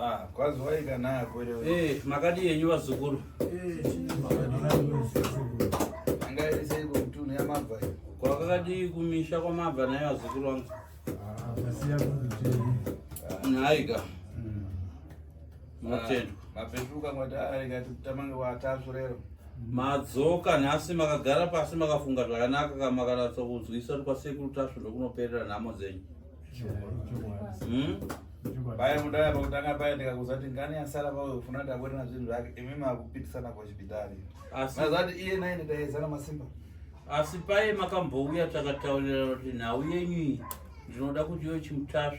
Ah, kwaziwai kana kwere. Eh, makadii henyu vazukuru? Anga iri sei kutunhu yamabva iyi? Kwakadii kumisha kwamabva naye vazukuru vangu? Pasiya kundicheri. Nhaika. Munotendwa. Mapetuka mwati arikati tamange watasvu rero. Madzoka nhasi makagara pasi makafunga zvakanaka ka makanatsa kunzwisa kuti kwasekuru Tasvu ndokunoperera nhamo dzenyu. Paya mudaya pakutanga paya ndikakuza kuti ngani yasara pawe ufuna kuti akwere zvinhu zvake imi makupitisana kuchipitari. Asi Mazati iye naine taizana masimba. Asi paye makambouya takataurirana kuti nhau yenyu iyi ndinoda kuti iwe Chimutasvu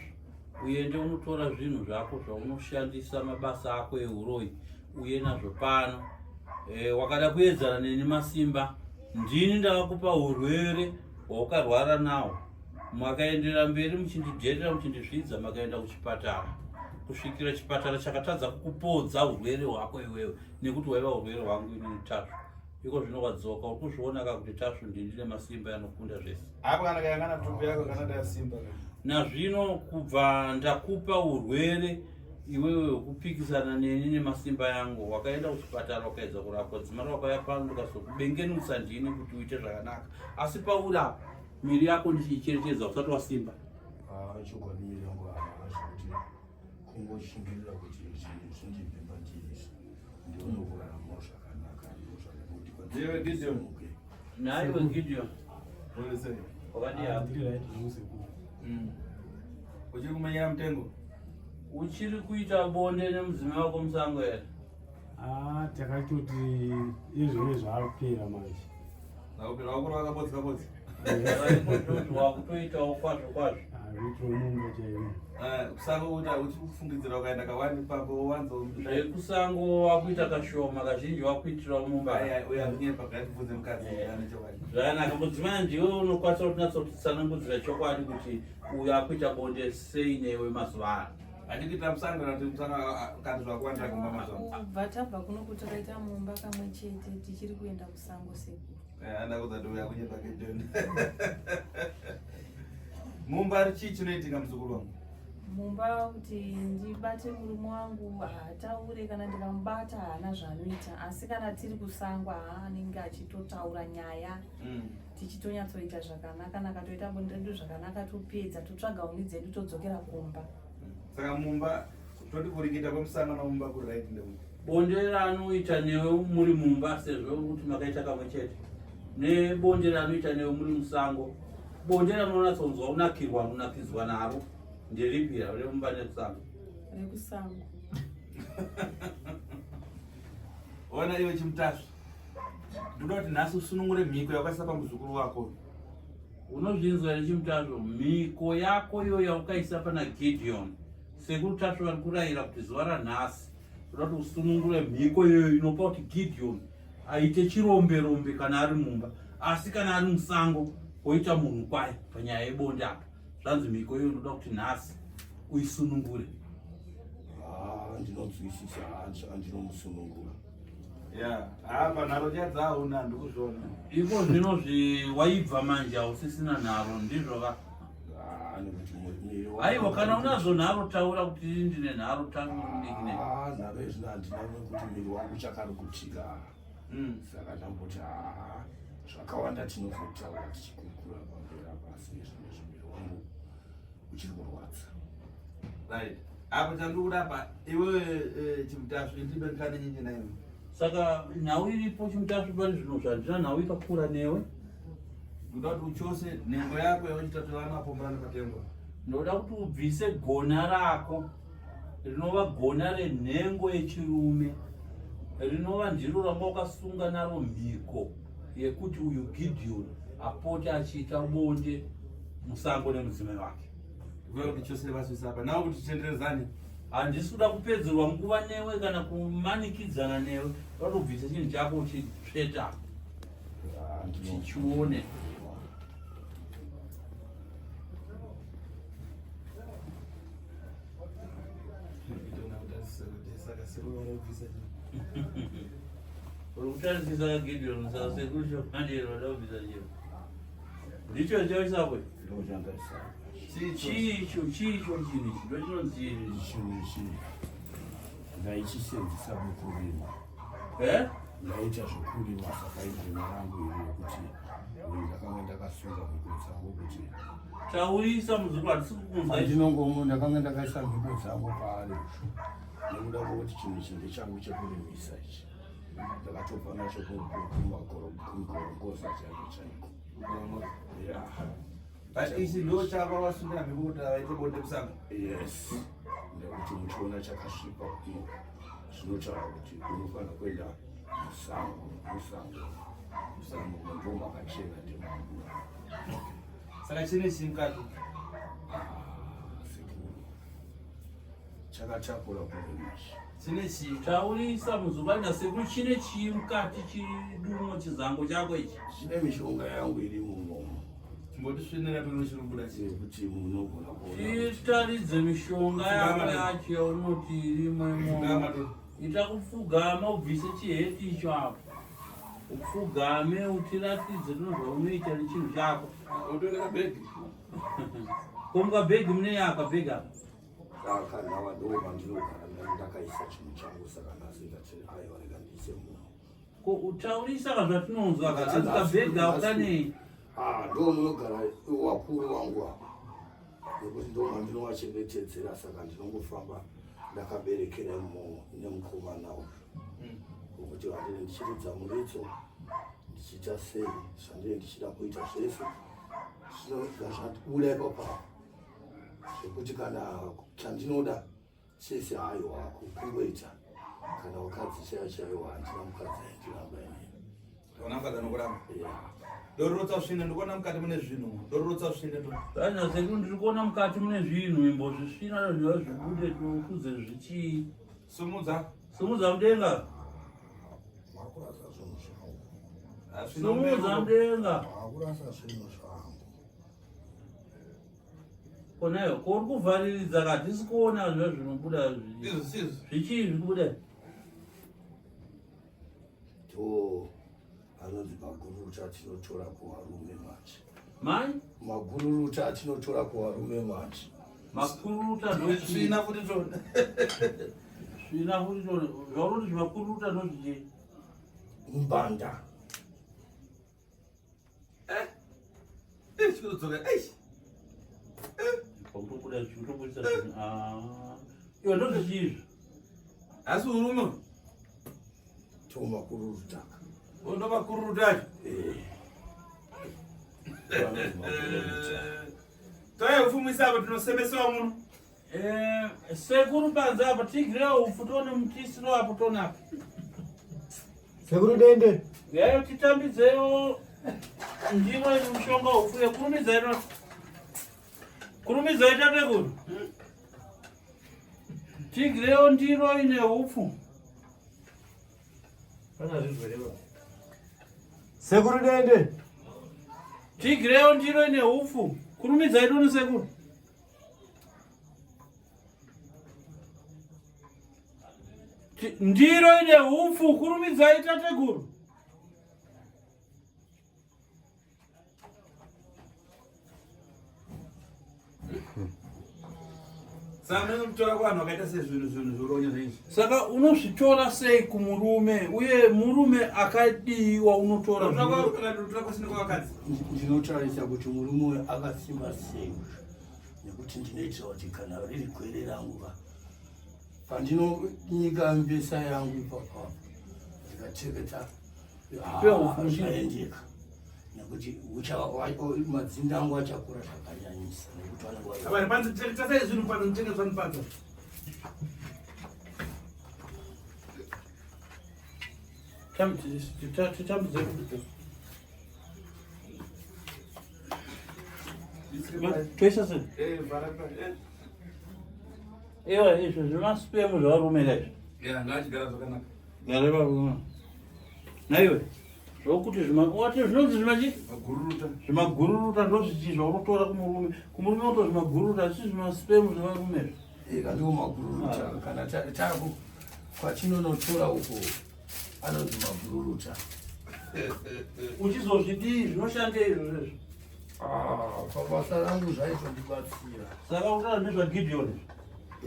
uende unotora zvinhu zvako zvaunoshandisa mabasa ako euroyi uye nazvo pano. E, wakada kuedzana neni masimba, ndini ndakakupa urwere hwaukarwara nawo. Makaenderera mberi muchindidherera muchindizvidza, makaenda kuchipatara kusvikira chipatara chakatadza kukupodza urwere hwako iwewe, nekuti hwaiva urwere hwangu inini Tasvu. Iko zvino wadzoka, uri kuzviona ka kuti Tasvu ndini masimba anokunda zvese. Apo kana kayangana tupu yako kana tasimba. Nazvino kubva ndakupa urwere iwewe wekupikisana neni nemasimba yangu, wakaenda kuchipatara ukaedza kurapwa, dzimara wakauya pano ndikazokubengenutsa ndini kuti uite zvakanaka, asi pauri apa miri yako ndichiicherechedza usati wasimba. Ah, chokwadi miri yangu hazvikuti kungoshingirira kuti zvinhu zvindibve pandiri ndione kuraramawo zvakanaka ndozvandinoti. Ndiwe Gideon. Naiwe Gideon, Uri sei? wakadii hapo? Uchiri kumenyera mutengo? Uchiri kuita bonde nemudzimai wako musango here? Ah, takatoti izvozvo zvakupera manje. Nakupera wakuru wakabodzi kabodzi. Kuti wakutoitawo kwazvo kwazvo. Kuitira mumba chaimo. Kusango kuti uchikufungidzira ukaenda kawani ipapo wanzo. Zvekusango wakuita kashoma, kazhinji wakuitirawo mumba. Aya uya kunyepa ngatibvunze mukadzi ane chokwadi. Zvakanaka, mudzimai ndiwe unokwanisa kuti natsotitsanangudzira chokwadi kuti uyu akuita bonde sei newe mazuva ano. Achikuita musango kana kuti musango kana zvakuwandira kumba mazuva. Kubva tabva kuno kuti takaita mumba kamwe chete tichiri kuenda kusango sekuru. Ndakuza kuti uya kunyepa Gideon. Mumba chii chinoitika muzukuru wangu? Mumba kuti ndibate murume wangu haataure, kana ndikamubata haana zvaanoita, asi kana tiri kusango haa anenge achitotaura nyaya tichitonyatsoita zvakanaka, nakatoita bonde redu zvakanaka, topedza totsvaga huni dzedu todzokera kumba. Saka mumba toti kurikita kwemusango nomumba kuri right ndeuti. Bonde raanoita newe muri mumba sezvo kuti makaita kamwe chete nebonde raanoita newe muri musango, bonde ramunonatsonzwa kunakirwa kunakidzwa naro nderipi remumba nekusango? Rekusango. Ona iwe Chimutasvu, ndoda kuti nhasi usunungure mhiko yawakaisa pamuzukuru wako. Unozvinzwa here Chimutasvu? Mhiko yako iyo yaukaisa pana Gideon, sekuru Tasvu vari kurayira kuti zuva ranhasi ndoda kuti usunungure mhiko iyoyo inopa kuti Gideon aite chirombe rombe kana ari mumba, asi kana ari musango oita munhu kwaye panyaya yebonde apa. Zvanzi mhiko iyoyo ndoda kuti nhasi uisunungure. Ah, ndinonzwisisa, andinomusunungura. Ya, apa nharo chadzauna ndikuzviona. Iko zvino waibva manje hausisina nharo, ndizvo ka? Ah, nekuti miri wangu- Aiwa, kana unazvo nharo taura kuti ndine nharo tangu mudiki ne. Ah, nharo izvino handina nekuti miri wangu chakarukutika. Saka ndamboti ah, zvakawanda tinozotaura tichikurukura pamberi apa, asi izvinezvi miri wangu uchiri kurwadza. Right. Apo chandikuda apa iwe Chimutasvu ndibe nkani nyinji naiwe. Saka nhau iripo Chimutasvu pari zvino zvandina nhau ikakura newe. Ndoda kuti uchose nhengo yako yauchitatu vana patengwa. Ndoda kuti ubvise gona rako rinova gona renhengo yechirume rinova ndiro ranga wakasunga naro mhiko yekuti uyu Gideon apote achiita bonde musango nemudzimai wake. Ndikuda kuti chose vasvisa apa. Nawo kuti titenderezane. Handisi kuda kupedzerwa nguva newe kana kumanikidzana newe. Ndoda kuti ubvise chinhu chako uchitsveta Ah, tichione. Saka sekuru vanobvisa chii? Uri kutarisisa Gideon, saka sekuru chokwadi vada kubvisa chiro. Ndicho chauisako? Ndochandaisa. Chiicho chiicho chinhu ichi ndochinonzi Chinhu ichi. Ndaichisenzesa mukurima. Eh? Ndaita zvekurima saka igwema rangu iri rekuti uyu ndakanga ndakasunga mhiko dzangu kuti Taurisa muzukuru hatisi kukunzwa. Andinongomo ndakanga ndakaisa mhiko dzangu paari nekuda kwekuti chinhu ichi ndechangu chekurimisa ichi. Ndakatobva nacho kumagorogoza chaiko chaiko. Yeah. But ichi ndo chava vasungira mhiko kuti vaite bonde musango. Yes. Nekuti muchiona chakasvipa kuno zvinotaura kuti unofanira kuenda musango musango musango ndo makachena ndemangura. Saka chine chii mukati? Ah, sekuru. Chakatakura kurema ichi. Chine chii? Taurisa muzukuru nasekuru chine chii mukati chidumo chizango chako ichi? Chine mishonga yangu iri mumomo. Chimbotisvinira pano chiri kubuda chii? Yekuti munogona kuona. Titaridze mishonga yako yacho yaunoti irimo imomo. Ita kupfugama ubvise chiheti icho apo. Upfugame utiratidze tino zvaunoita nechinhu chako. Utore kabhegi. Ko mukabhegi mune yaka bhegi apa? Saka ndava ndo mandinogara ndakaisa chinhu changu saka nhasi ndati aiwa rega ndiise muno. Ko utaurisa ka zvatinonzwa ka asi kabhegi ako kanei? Ah, ndo munogara wakuru wangu apa. Nekuti ndo mandinovachengetedzera saka ndinongofamba ndakaberekera imomo nemukomana uyu. Nokuti vandine ndichiridza muridzo ndichiita sei zvandine ndichida kuita zvese zvinobva zvabuda ipapo zvekuti kana chandinoda chese haiwa kungoita kana mukadzi chaiyo chaiwo handina mukadzi aindiramba inini Ona mukadzi anokuramba. Yeah. Dororotsa svina ndikuona mukati mune zvinhu. Dororotsa svina to. Kana sekuru ndiri kuona mukati mune zvinhu imbozvisvina zviva zvibude tokudze zvichii. Sumudza. Sumudza mudenga. Makurasa zvinhu zvangu. Sumudza mudenga. Makurasa zvinhu zvangu. Konayo, ko uri kuvhariridza ka hatisi kuona zviva zvinobuda Izvi sizvo. zvichii zviri kubuda. To anonzi magururuta atinotora kuvarume manje. Mai? Magururuta atinotora kuvarume manje. Makururuta ndochii? Svina futi to. Svina futi to. Zvauri kuti zvimakururuta ndozvichii? Mbanda. Eh. Eh, chikudzoka. Eh. Pakutobuda chikutobudisa zvinhu. Ah. Iwe ndozvichii izvi? Asi urume. To makururuta. Ndo makururuta acho. Eh. Anonzi makururuta. Toya ufumisa apa tinosemesewa muno. Eh, sekuru panze apa tigire upfu tione mutisiro apo tione apa. Sekuru dende. Yayo titambidzewo ndiro ine mushonga upfu yekurumidzai no. Kurumidzai tateguru. Tigirewo ndiro ine upfu. Pana zvirwere. Sekuru dende. Tigirewo ndiro ine upfu. Kurumidzai tione sekuru. Ndiro ine upfu, kurumidzai tateguru. Saka munomutora kuvanhu vakaita sezvinhu zvinhu zvironya zvaizvi. Saka unozvitora sei kumurume uye murume akadii waunotora? Unotora kusina kwavakadzi. Ndinotarisa kuti murume uyu akasimba sei nekuti ndinoitira kuti kana riri gwere rangu va pandinonyika mbesa yangu ipapo ndikateketa zvaendeka nekuti madzinda angu achakura zvakanyanyisa nekuti vanenge panzi teketa zvinhu pano nditengeswa ndipanza Toisa sei? Eh, eh. Iwa izvo zvemasipemu zvevarume kaizvo. Ya, ngachigara zvakanaka. Gara varume. Naiwe zvokuti zvima wati zvinonzi zvimachi? Magururuta. Zvimagururuta ndozvichi zvaunotora kumurume. Kumurume unotora zvimagururuta asi zvimasipemu zvevarume izvo. Eh, kandiwo magururuta ah. kana taku kwatinonotora uko anonzi magururuta. Uchizozvidii zvinoshandei izvozvo izvo? Ah, pabasa rangu zvaitondibatsira. Saka unotaura nezvaGideon izvi?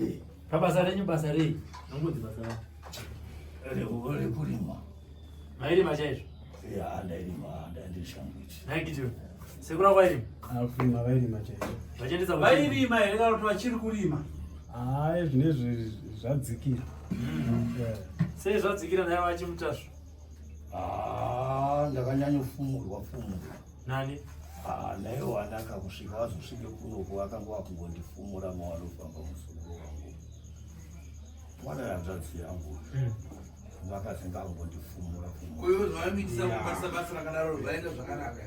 Eh. Pabasa renyu basa rei? Nongonzi basa rako. Rekurima. Mairima chaizvo? Ya, ndairima, ndaindishambuchi. Nhai Gideon. Sekuru ako vairima? Kurima vairima chaizvo. Vachiendesa Vairima here kana kuti vachiri kurima? Hayi, zvinezvi zvadzikira. Sei zvadzikira nhai vachimutasvu? Ah, ndakanyanyofumurwa fumurwa. Nani? Ah, naiwo wanaka kusvika wazosvike kunoku akanga wakungondifumura mawanofamba musoro wangu. Mwana hanzvadzi yangu. Vakazinga kungondifumura fumura. Uyo zvavamitisa kubatisa basa rakadaro zvaenda zvakanaka.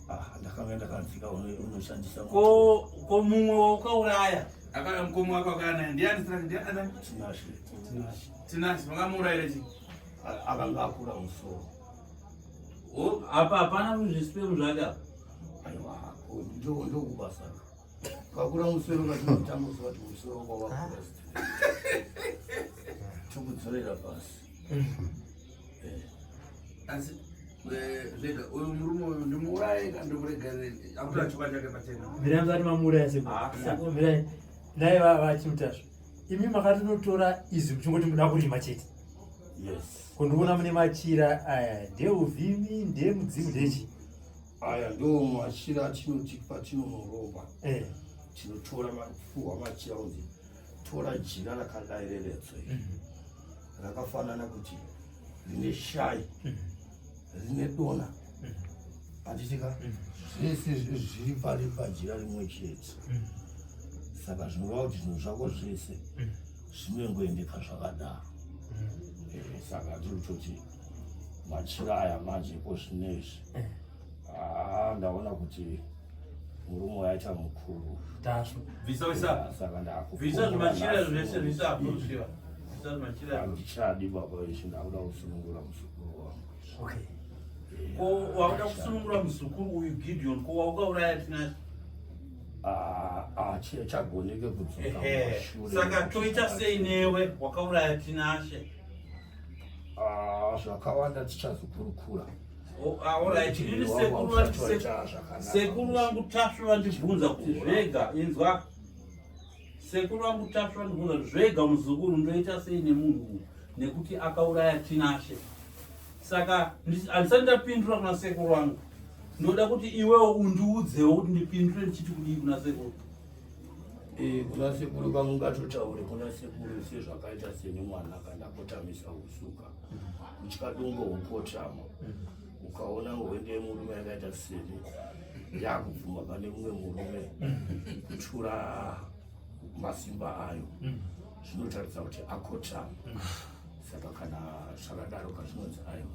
Ah, ndakanga ndakadzika unoshandisa Ko ko mumwe waukauraya? Akauya mukoma wako akauya naye ndiani zita rake ndiani? Tinashe. Tinashe. Tinashe makamuurayira chii? Akanga akura musoro. Apa hapana zvisipemu zvake apa. Aiwa, ndokubasa. Kakura musoro katinotanga kuziva kuti musoro wawakura. Tokudzorera pasi. Asi zvega uyu murume uyu ndimuuraye kana ndimuregerere akutora chokwadi chake pachena. Mirai musati mamuuraya sekuru. Sekuru mirai. Dai vachimutasvu. Imi makatinotora izvi muchingoti muda kurima chete. Yes. Kundiona mune machira aya ndeuvhimi ndemudzimu ndechi. Aya ndo machira atinoti patinonoromba. Eh. Tinotora mafuwa machira unzi tora jira rakadai reretso iri. Rakafanana kuti rine shai. Rine dona. Handitika zvese zviri pari pajira rimwe chete. Saka zvinoreva kuti zvinhu zvako zvese zvinongoendeka zvakadaro. Saka tiri kutoti machira aya manje ko zvinezvi. Ah, ndaona kuti murume waita mukuru. Tasvu. Bvisa wisa. Saka ndaku. Bvisa zvimachira zvese bvisa apo zviva. Bvisa zvimachira. Handichadi baba izvi ndakuda kusunungura muzukuru wangu. Okay. Ko wakuda kusunungura muzukuru uyu Gideon ko waukauraya Tinashe? Ah, chagoneke kudzoka mumashure. Saka toita sei newe wakauraya Tinashe? Ah, zvakawanda tichazokurukura. Alright, ini sekuru vati sekuru vangu Tasvu vandibvunza kuti zvega inzwa. Sekuru vangu Tasvu vandibvunza kuti zvega muzukuru ndoita sei nemunhu uyu nekuti akauraya Tinashe. Saka handisati ndapindura kuna sekuru vangu. Ndoda kuti iwewo undiudzewo kuti ndipindure ndichiti kudii kuna sekuru. Kuna sekuru kamungatotaure kuna sekuru sezvakaita seni mwana kana kotamisa usuka kutya dongo hukotama ukaona hwende yemurume yakaita seni yakubvuma pane mumwe murume kutyura masimba ayo zvinotaridza kuti akotama. Saka kana zvakadaro kazvinonzi aiwa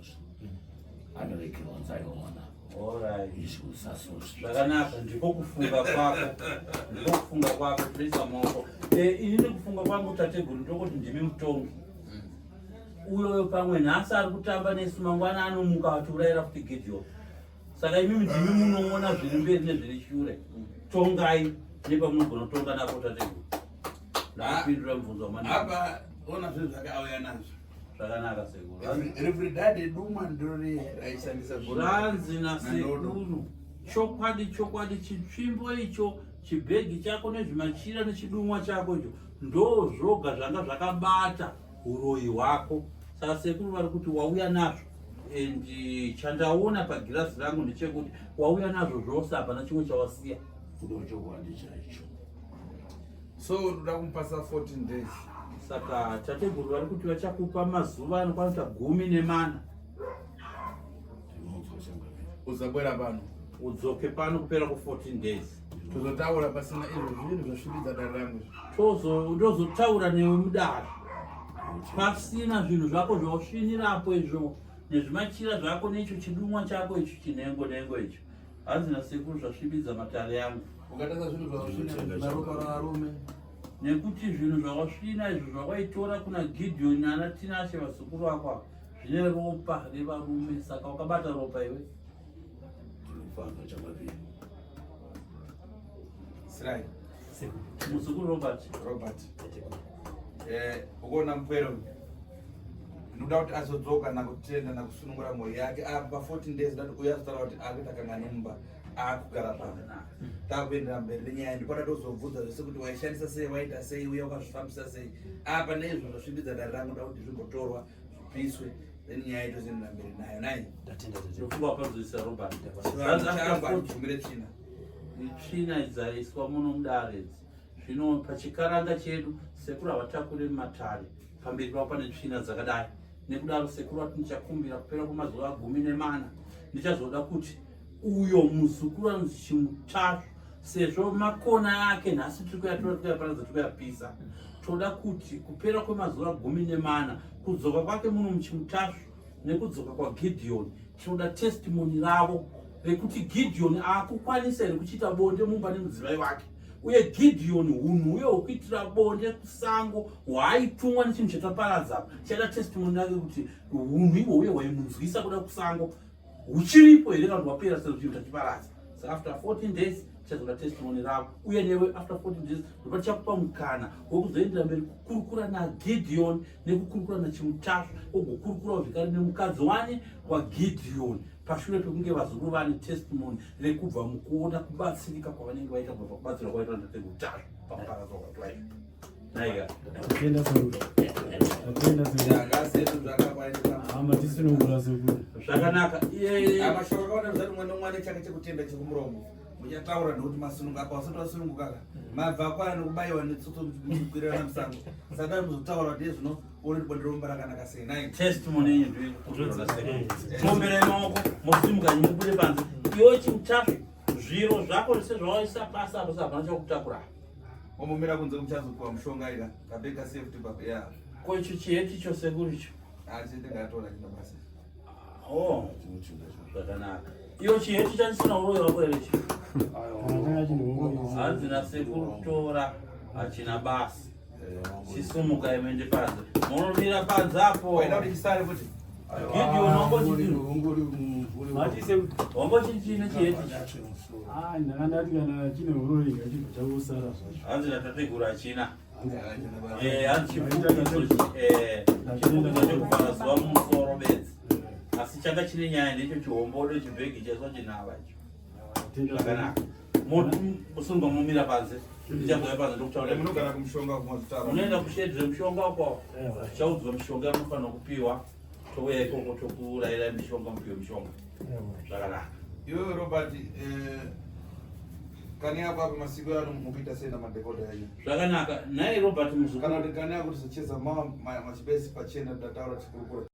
anoregerwa nzi aiwa mwana. Alright. Izvi usasozvi. Zvakanaka, ndiko kufunga kwako. Ndiko kufunga kwako, toisa maoko. Inini kufunga kwangu tateguru ndokuti ndimi mutongi. Uyoyo pamwe nhasi ari kutamba nesu mangwana anomuka achiurayira futi Gideon. Saka imimi ndimi munoona zviri mberi nezviri shure. Tongai nepamunogona kutonga napo tateguru. Ndakupindura mubvunzo wamani. Apa ona zvinhu zvake auya nazvo. Zvakanaka sekuru. Refridade duma ndiro raishandisa zvinhu. Ranzi nasekuru chokwadi chokwadi chitsvimbo icho chibhegi chako nezvimachira nechidumwa chako icho ndo zvoga zvanga zvakabata uroyi hwako. Saka sekuru vari kuti wauya nazvo and chandaona pagirazi rangu ndechekuti wauya nazvo zvose hapana chimwe chawasiya. Ndo chokwadi chaicho. So ndoda kumupasa 14 days. Saka tateguru vari kuti vachakupa mazuva anokwanisa 14. Uzabwera pano. Udzoke pano kupera ku 14 days. Tozotaura pasina izvo zvinhu zvasvibidza dare rangu izvi. Tozotaura newe mudare. Pasina zvinhu zvako zvawasvinirapo izvo nezvimachira zvako necho chidumwa chako icho chinhengo nhengo icho. Hanzi nasekuru zvasvibidza matare angu. Ukatasa zvinhu zvawasvina naropa ravarume. Nekuti zvinhu zvawasvina izvo zvawaitora kuna Gideon nana Tinashe vazukuru vako ava zvine ropa revarume, saka wakabata ropa iwe. Ndinofamba chamaviri. Sirai. Muzukuru Robert. Robert. Ukuona mupwere uyu. Ndinoda kuti azodzoka nakutenda nakusunungura mhuri yake. Apa 14 days ndati uya azotaura kuti akuita kanganomba. Akugara pano takuendera mberi nenyaya, ndipota tozobvunza zvese kuti waishandisa sei, waita sei, uye wakazvifambisa sei. Apa neizvo zvasvibidza dare rangu, nda kuti zvimbotorwa zvipiswe, then nyaya itozoendera mberi nayo nai. Ndatenda tete. Ndofunga wapanzoisa Robert. Changu handibvumire tsvina. Tsvina dzaiswa muno mudare idzi. Zvino pachikaranga chedu sekuru havatakure matare pamberi pavo pane tsvina dzakadai. Nekudaro sekuru vati ndichakumbira kupera kwemazuva 14 ndichazoda kuti uyo muzukuru anonzi Chimutasvu, sezvo makona ake nhasi tiri kuyatora tikuyaparadza tikuyapisa, toda kuti kupera kwemazuva 14 kudzoka kwake muno muChimutasvu nekudzoka kwaGideon, tinoda testimony ravo rekuti Gideon akukwanisa here kuchiita bonde mumba nemudzimai wake, uye Gideon hunhu uye hwekuitira bonde kusango hwaaitumwa nechinhu chataparadza apa, chaida testimony yake kuti hunhu ihwo uye hwaimunzwisa kuda kusango huchiripo here kana kuti hwapera sezvo chinhu tachiparadza. Saka after 14 days tichazoda testimony ravo, uye newe after 14 days ndopa tichakupa mukana wekuzoendera mberi kukurukura naGideon nekukurukura naChimutasvu, ogokurukurawo zvekare nemukadzi wani waGideon pashure pekunge vazukuru vane testimony rekubva mukuona kubatsirika kwavanenge vaita kubva pakubatsirwa kwaitwa naTegutasvu pakuparadzwa kwaitwa izvo. Naiga. Tatenda sekuru. Tatenda sekuru. Yakasetu zvakakwaendesa. Hama tisinungura sekuru. Zvakanaka. Mashoko akawanda zati mwana mwana chake chekutenda chekumuromo muchataura nekuti masununga apa usati wasununguka ka mabva kwana nekubayiwa netsotso muchikwirana musango, saka muzotaura kuti zvino uri bonde romba rakanaka sei nai. Testimony yenyu ndoikukutora sekuru. Muomberai maoko, mosimuka mubude panze. Iwe Chimutasvu, zviro zvako zvese zvawaisa pasi apo, hapana chakutakura. Wambomira kunze, muchazopuwa mushonga ika kabeka safety baba ya. Ko icho chiheti icho sekuru icho? Achete ngatora chino basa. Oh, zvakanaka. Iyo chiheti chandisina uroyi wako here ichi? Kana chinhu. Hanzi nasekuru tora, hachina basa. Chisumuka imuende panze. Munomira panze apo. Waida kuti chisare futi. Gideon wambochiti Mati sekuru. Wambochiti chiheti icho? Ah, ndanga ndati kana chine uroyi ngachibva changosara zvacho. Hanzi natateguru hachina. Hachina. Hanzi chifukidzo, chifukidzo chekuvhara zuva mumusoro bedzi, asi changa chine nyaya ndecho chihombodo chibhegi chaiswa chinava icho. Tatenda. Zvakanaka, musunga mumira panze, ndichazouya panze ndokutaura. Munogara kumushonga kumazotaura. Munoenda kushedhi remushonga uko. Ewa. Tichaudzwa mishonga yamunofanira kupiwa, touya ikoko tokurairai mishonga, mupiwe mishonga. Ewa. Zvakanaka. Iwewe Robert, kani yako apa masiku ano mukuita sei namadhekodha enyu? Zvakanaka. Nhai Robert muzukuru. Kana kuti kani yako tizocheza machibesi pachena, tataura tichikurukura.